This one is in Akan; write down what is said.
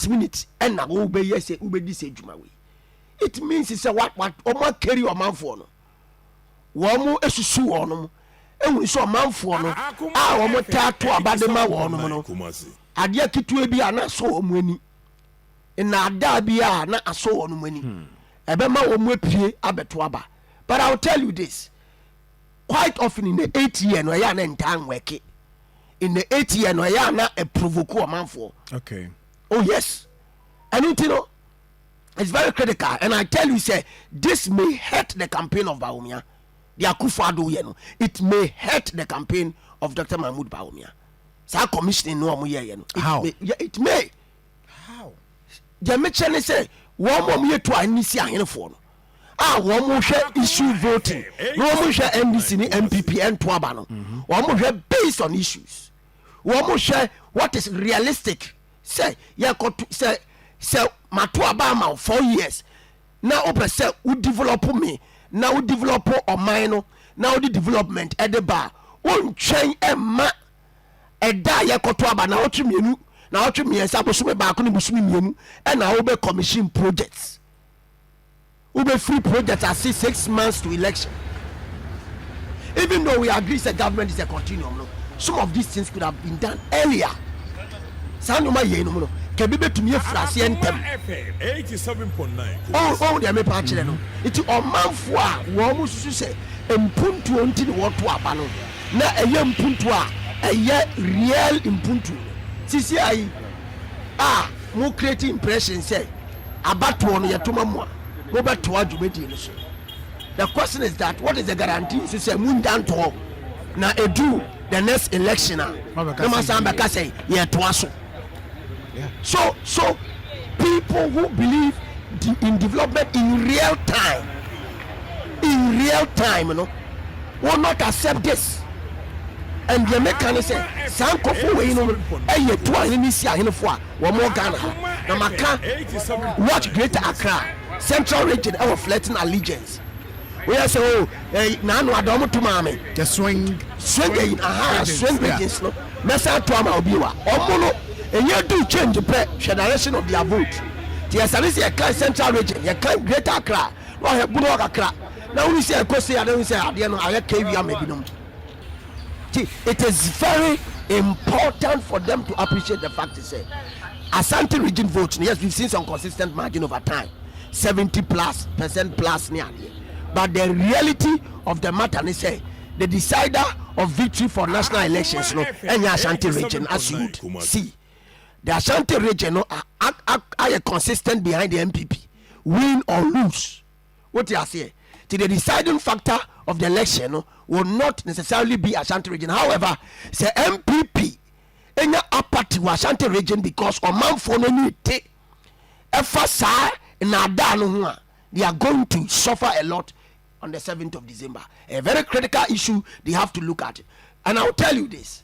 Last minute ɛna wobɛyɛ sɛ wobɛdi sɛ adwuma wei, it means sɛ ɔmo akari ɔmanfoɔ no, wɔn mo esusu wɔn mo ehun sɛ ɔmanfoɔ no a wɔn taa to aba de ma wɔn no, adeɛ ketewa bi a na asɔ wɔn ani, nnaadaa bi a na asɔ wɔn ani, ɛbɛma wɔn mo apue abɛto aba. But I will tell you this, quite often in the 8 year no, ɛyɛ a na ntaa nwɛke. In the 8 year no, ɛyɛ a na ɛprovoke ɔmanfoɔ. Oh yes, ɛno nti no, it's very critical and I tell you say this may hurt the campaign of Bawumia. The Akufo Addo yɛ no, it may hurt the campaign of Dr Mahmood Bawumia. Saa commissioning no a wɔn yɛ no, it How? may, yeah, it may. How? Deɛ mekyɛ ne sɛ wɔn mo a wɔyɛ tu ahene si ahenefoɔ no a wɔn mo hwɛ issue voting na wɔn mo hwɛ NDC ne NPP ɛnto aba no, wɔn mo hwɛ based on issues, wɔn mo hwɛ what is realistic sɛ yɛkɔto sɛ mato aba ama wo 4 years na wopɛ sɛ wo develop me na wo develop ɔman no na wode development ɛde ba a, wontwɛn ɛma ɛda a yɛkɔto aba na wɔtwe 2 na wɔtwe 3, bosome 1 ne bosome 2, ɛna wobɛ commission projects, wobɛfiri project ase 6 months to election. Even though we agree say government is a continuum no, some of these things could have been done earlier. Saa nneɛma yɛn no mu no, kɛbi bɛtumi afiri aseɛ ntɛm. 87.9. Ɔn deɛ mepa akyerɛ no, nti ɔmanfoɔ a wɔn mo susu sɛ mpuntuo nti ne wɔto aba no, na ɛyɛ mpuntuo a ɛyɛ real mpuntuo no sisi ayi a mo create impression sɛ abatoɔ no yɛtoma mo a mobɛtoa dwumadie no so. The question is that, what is the guarantee nso sɛ mo nya ntoɔ na edu the next election a Mabɛka na ma sɛ san yie. bɛka sɛ yɛtoa so? So people who believe in development in real time, in real time no, will not accept this. And deɛ meka ne sɛ saa nkɔfo wei no ɛyɛ tu ahene ne si ahenefo a wɔn wɔ Ghana ha na maka. Watch Greater Accra, Central Region, ɛwɔ flirting allegiance woyɛ sɛ o naanu ada ɔmo to maame. The swing. Swing ɛyi aha. Regions, swing regions no, mɛsa to ama obi wa ɔmo no ɛnyɛ do change pɛ, hwɛ direction of their vote. Ti yɛsane sɛ yɛka Central Region, yɛka Greater Accra na ɔhɛ bunu hɔ kakra na wonu sɛ ɛkɔ se ade sɛ adeɛ no ayɛ ka ewia ma binom. Ti it is very important for them to appreciate the fact say Ashanti Region vote, yes, we've seen some consistent margin over time, 70+ plus ne adeɛ, but the reality of the matter ne sɛ the decider of victory for national elections no ɛnyɛ Ashanti Region. As you would see, the Ashanti Region no ayɛ consistent behind the NPP, win or lose. Wote aseɛ? Ti the deciding factor of the election no will not necessarily be Ashanti Region. However, sɛ NPP enya apathy wɔ Ashanti Region because ɔmanfoɔ no ani te ɛfa saa nnaadaa no ho a, they are going to suffer a lot on the 7th of December. A very critical issue they have to look at, and I will tell you this.